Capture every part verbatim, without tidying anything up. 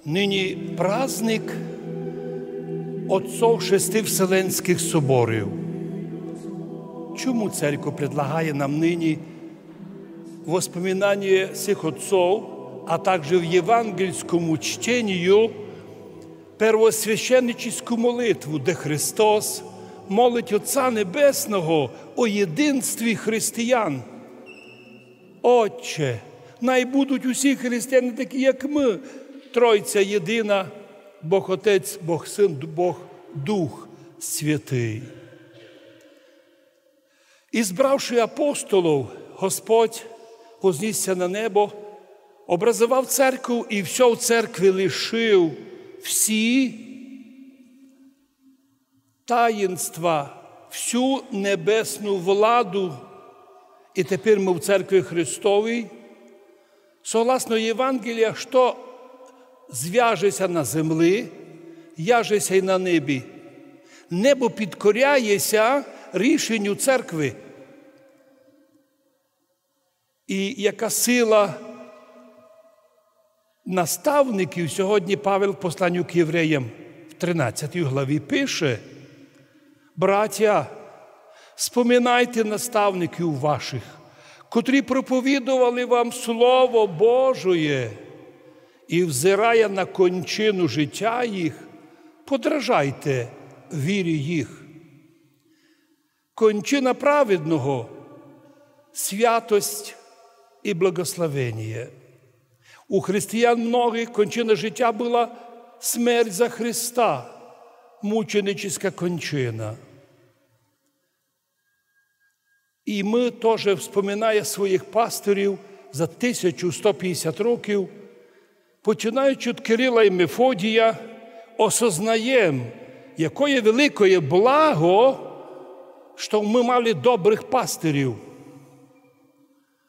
Нині праздник отцов шести Вселенськых соборів. Чому церква предлагає нам нині воспоминание сих отцов, а также в євангельському чтенію первосвященническу молитву, де Христос молить Отця Небесного о єдинстві християн? Отче, най будуть усі християни такі, як мы, Тройця єдина, Бог Отець, Бог Син, Бог Дух Святый. Избравши апостолов, Господь вознісся на небо, образовав церкву и всьо в церкви лишив, всі таїнства, всю небесну владу. И тепер мы в церкви Христовій, согласно Євангелія, што звяже ся на земли, яже ся й на небі. Небо підкоряє ся рішенню церкви. И яка сила наставників сьогодні Павел в посланню к євреям в тринадцятій главі пише: Братя, споминайте наставників ваших, котрі проповідовали вам Слово Божоє, и, взирая на кончину життя їх, подражайте вірі їх. Кончина праведного — святость и благословение. У християн многых кончина життя была смерть за Христа, мученическа кончина. И мы тоже, вспоминая своїх пастырів за тисячу сто пятдесят років, починаючи од Кирила и Мефодія, осознаєм, якоє великоє благо, што мы мали добрых пастырів.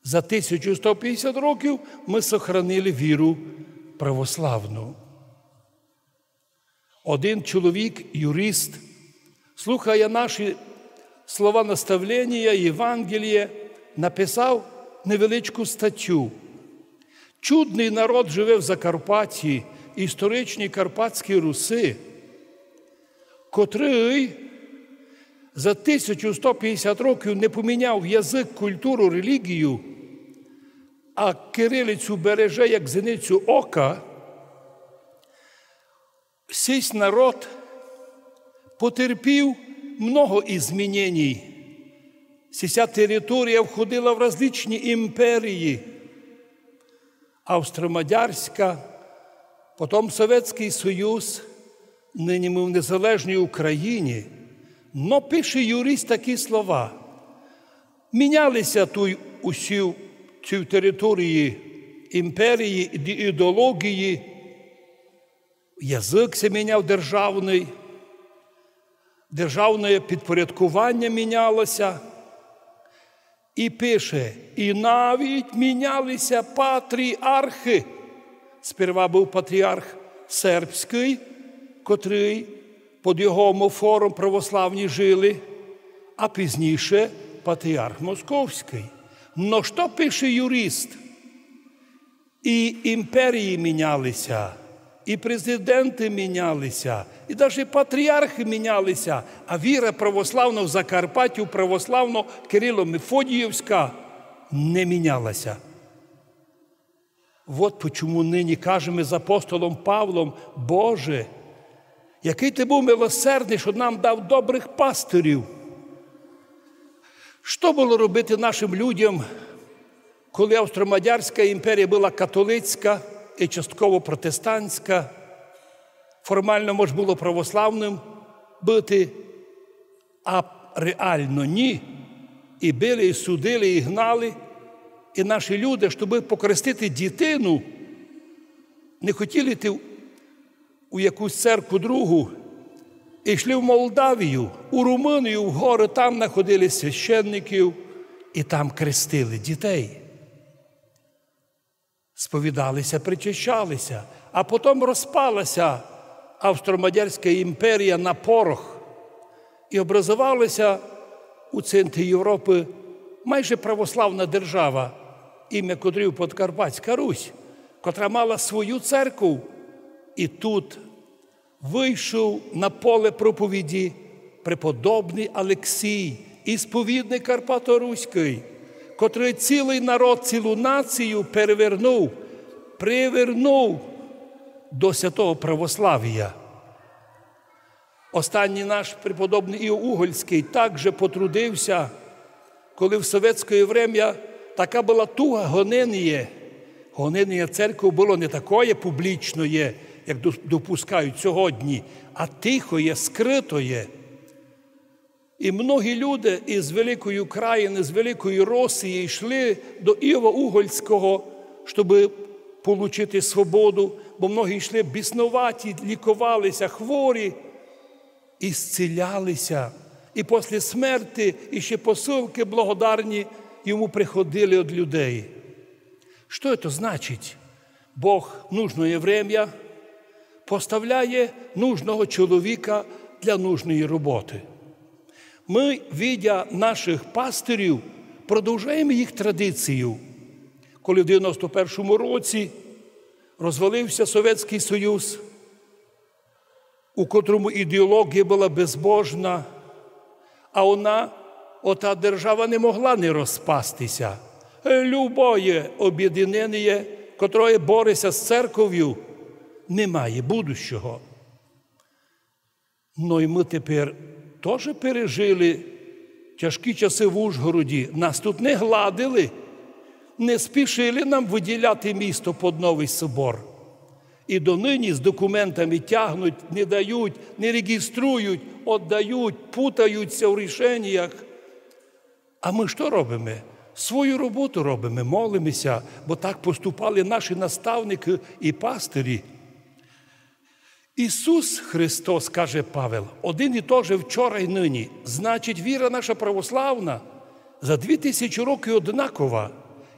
За тисячу сто пятдесят років мы сохранили віру православну. Один чоловік, юрист, слухая наші слова наставлення, Євангеліє, написав невеличку статтю. Чудный народ живе в Закарпатті, історичній Карпатській Руси, котрый за тисячу сто пятдесят років не поміняв язык, культуру, релігію, а кирилицю береже, як зеницю ока, сись народ потерпів много измененій. Сися територія входила в различні імперії. Австро-Мадярська, потом Совєтськый Союз, нині мы в незалежній Україні. Но пише юрист такі слова. Міняли ся туй усі в цій території імперії, іде-, ідеології, язык ся міняв державный, державне підпорядкованя міняло ся. И пише: «И навіть міняли ся патріархы». Сперва быв патріарх сербськый, котрый під його омофором православні жили, а пізніше патріарх московськый. Но што пише юрист? И імперії міняли ся, и президенты міняли ся, и даже патріархы міняли ся, а віра православна в Закарпаттю, православно-кирило-мефодіївська, не міняла ся. Вот почому нині кажеме з апостолом Павлом: «Боже, якый Ты быв милосердный, што нам дав добрых пастырів». Што было робити нашым людям, коли Австро-Мадярська імперія была католицька и частково протестантська? Формално мож было православным быти, а реално ні. И били, и судили, и гнали. И наші люди, щобы покрестити дітину, не хотіли йти у якусь церкву другу, и йшли в Молдавію, у Румунію, в горы, там находили священників и там крестили дітей. Сповідали ся, причащали ся, а потом розпала ся Австро-Мадярська імперія на порох. И образовала ся у центрі Європы майже православна держава, імя котрої Подкарпатська Русь, котра мала свою церкву, І тут вийшов на поле проповіді преподобный Алексій, ісповідник карпаторуськый, котрый цілый народ, цілу націю перевернув, привернув до святого православія. Останній наш преподобный Іо Угольськый также потрудився, коли в совєтськоє время така была туга гоненіє. Гоненіє церкви было не такоє публічноє, як дос-, допускають сьогодні, а тихоє, скрытоє. І многі люди із Великої України, з Великої Росії йшли до Іова Угольського, щоб получити свободу, бо многі йшли бісноваті, лікувалися, хворі, і зцілялися. І після смерти іще посилки благодарні йому приходили від людей. Што то значить? Бог в нужноє время поставляє нужного чоловіка для нужної роботы. Мы, видя наших пастирів, продовжаєме їх традицію. Коли в девяносто першому році розвалився Совєтськый Союз, у котрому ідеологія была безбожна, а она, ота держава, не могла не розпастися. Любоє обєдиненіє, котроє бореться з церковю, не має будущого. Но й мы тепер тоже пережили тяжкі часы в Ужгороді. Нас тут не гладили, не спішили нам выділяти місто під новый собор. І донині з документами тягнуть, не дають, не реєструють, оддають, путаються в рішеннях. А мы што робиме? Свою роботу робиме, молимеся, бо так поступали наші наставникы і пастирі. Ісус Христос, каже Павел, один і тот же вчора й нині. Значить, віра наша православна за дві тисячі років однакова.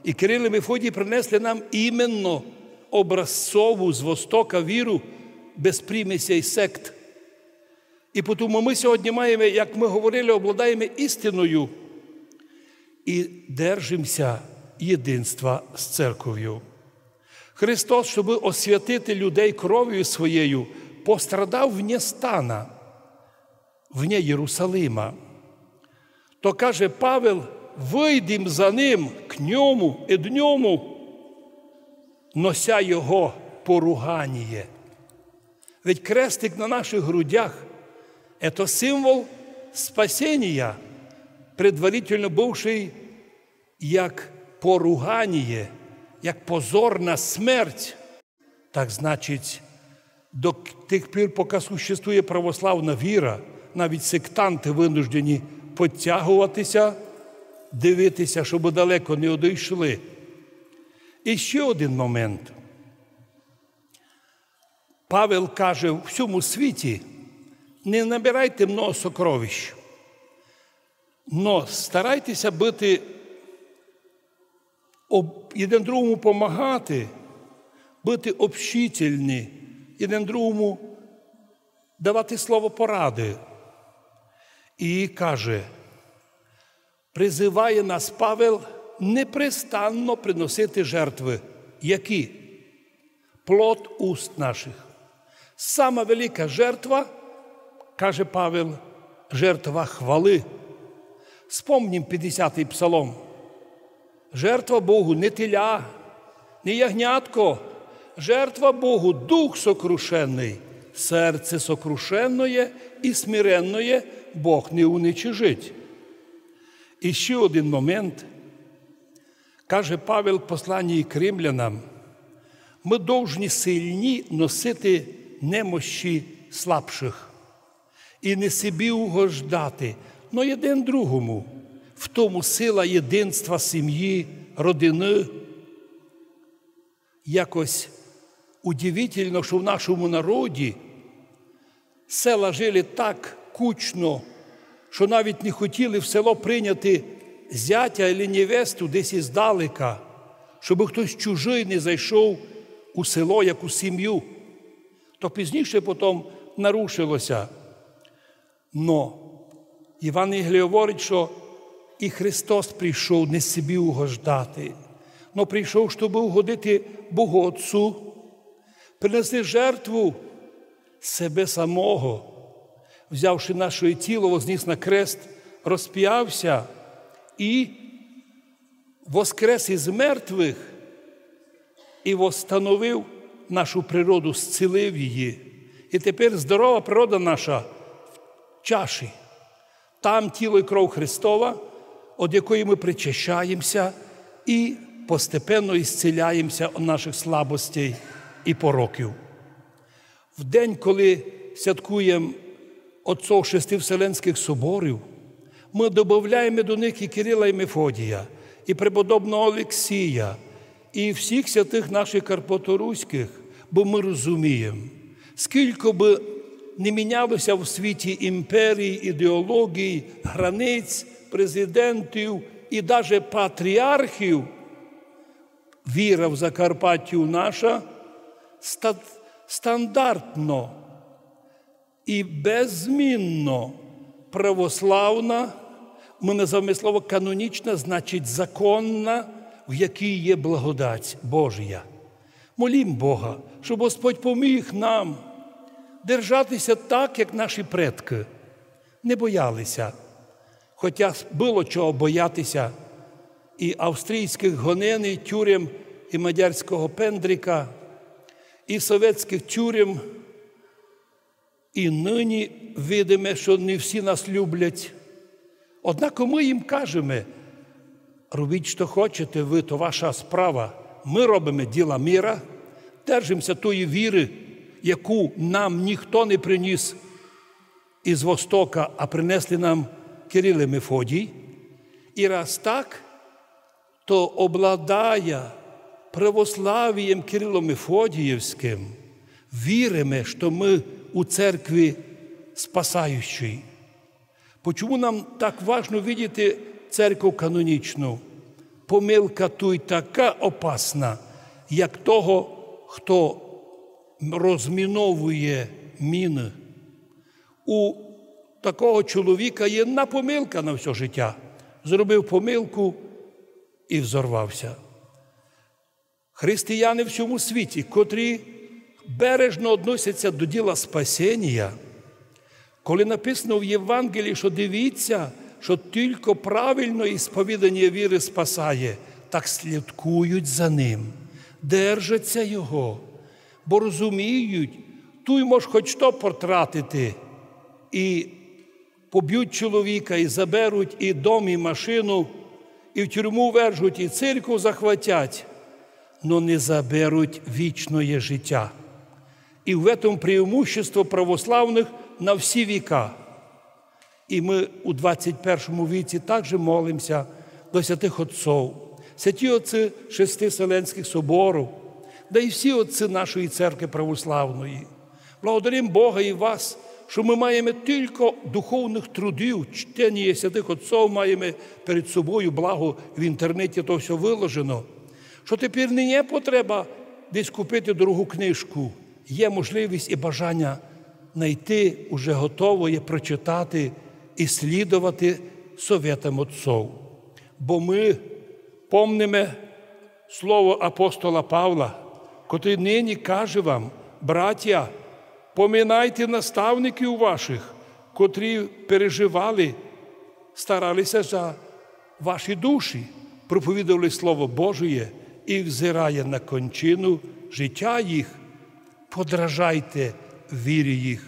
І Кирил і Мефодій принесли нам іменно образцову з Востока віру без примісей сект. І потому мы сьогодні маєме, як мы говорили, обладаєме істиною і держимся єдинства з церковю. Христос, щоб освятити людей кров'ю своєю, пострадав вне стана, вне Єрусалима. То каже Павел: «Выйдем за ним к ньому, ид ньому, нося його поруганіє». Ведь крестик на наших грудях — это символ спасения, предварительно бывший як поруганіє, як позорна смерть. Так значить, до тих пір, поки существує православна віра, навіть сектанти вынуждені подтягуватися, дивитися, щоб далеко не одійшли. І ще один момент. Павел каже: «У всьому світі не набирайте много сокровищ, но старайтеся быти об-, єден другому помагати, быти общительні, єден другому давати слово порады». І каже, призыває нас Павел непрестанно приносити жертвы. Які? Плод уст наших. Сама велика жертва, каже Павел, жертва хвалы. Спомнім пятдесятый псалом. Жертва Богу не теля, не ягнятко. Жертва Богу — дух сокрушенный. Серце сокрушенноє і смиренноє Бог не уничижить. І ще один момент. Каже Павел в посланні к римлянам: «Мы должні сильні носити немощі слабших і не собі угождати, но єден другому». В тому сила єдинства сім'ї, родины. Якось удивительно, што в нашому народі села жили так кучно, што навіть не хотіли в село прийняти зятя или невесту десь издалека, щоб хтось чужий не зайшов у село, як у сім'ю. То пізніше потом нарушилося. Но Євангеліє говорить, што і Христос прийшов не собі угождати, но прийшов, щоб угодити Богу Отцу, принесли жертву себе самого, взявши наше тіло, возніс на крест, розпяв ся і воскрес із мертвых, і восстановив нашу природу, зцілив її. І тепер здорова природа наша в чаші. Там тіло і кров Христова, од якої ми причащаємося і постепенно ісціляємося од наших слабостей і пороків. В день, коли святкуєм отцов шести вселенських соборів, ми добавляєме до них і Кирила, і Мефодія, і преподобного Олексія, і всіх святых наших карпаторуськых, бо ми розумієм, скілько бы не мінялося в світі імперій, ідеологій, границь, президентів і даже патріархів, віра в Закарпаттю наша ста-, стандартно і беззмінно православна, ми називаєме слово канонічна, значить законна, в якій є благодать Божія. Молім Бога, щоб Господь поміг нам держатися так, як наші предки. Не боялися, хоча было чого боятися і австрійськых гоненій, тюрем, і мадярського пендрика, і совєтськых тюрем. І нині видиме, що не всі нас люблять. Однако ми їм кажеме: робіть, що хочете, ви, то ваша справа. Ми робиме діла мира, держимося тої віри, яку нам ніхто не приніс із Востока, а принесли нам Кирил і Мефодій. І раз так, то обладая православієм Кирило-Мефодіївським, віриме, што мы у церкві спасаючій. Почому нам так важно видіти церкву канонічну? Помилка туй така опасна, як того, хто розміновує міны. У такого чоловіка є одна помилка на всьо життя. Зробив помилку і взорвався. Християни в сьому світі, котрі бережно односяться до діла спасенія, коли написано в Євангелії, що дивіться, що тілько правильне ісповіданя віри спасає, так слідкують за ним, держаться його, бо розуміють, туй мож хоч што потратити, і побють чоловіка, і заберуть і дом, і машину, і в тюрму вержуть, і церкву захватять, но не заберуть вічноє життя. І в этом преимущество православных на всі віка. І мы у двадцять першому віці также молимся до святых отцов. Святі отці шести Вселенськых соборів, да і всі отці нашої церкви православної. Благодарим Бога і вас, што мы маєме тілько духовных трудів, чтеніє святых отцов маєме перед собою, благо в інтернеті то всьо выложено, што тепер не є потреба десь купити дорогу книжку. Є можливість і бажаня найти уже готовоє, прочитати і слідовати совєтам отцов. Бо мы помниме слово апостола Павла, котрый нині каже вам: братя, поминайте наставників ваших, котрі переживали, старалися за ваші душі, проповідовали Слово Божоє і, взирає на кончину життя їх, подражайте вірі їх.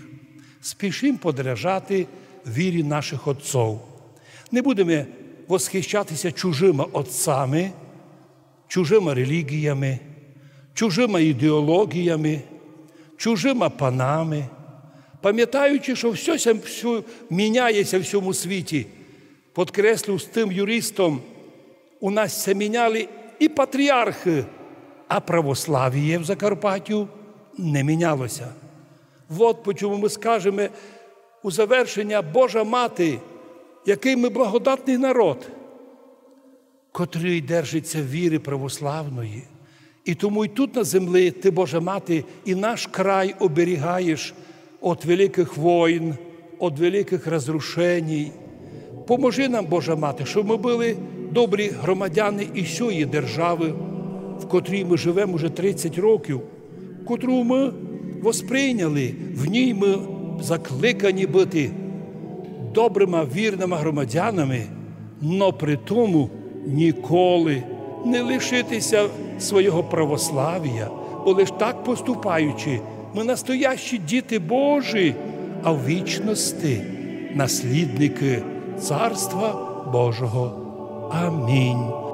Спішим подражати вірі наших отцов. Не будеме восхищатися чужыма отцами, чужыма релігіями, чужыма ідеологіями, чужыма панами, памятаючи, што всьо ся, всьо міняє ся в сьому світі. Подкреслю з тым юристом, у нас ся міняли і патріархы, а православіє в Закарпаттю не міняло ся. Вот почому мы скажеме у завершеня: Божа Мати, якый мы благодатный народ, котрый держить ся віры православної. І тому і тут на землі ты, Божа Мати, і наш край оберігаєш од великых войн, од великых розрушеній. Поможи нам, Божа Мати, щоб мы были добрі громадяни і сьої державы, в котрій мы живеме уже тридцять років, котру мы восприйняли, в ній мы закликані быти добрыма, вірныма громадянами, но при тому ніколи не лишити ся свого православія, бо лиш так поступаючи, мы настоящі діти Божі, а в вічности наслідникы Царства Божого. Амінь.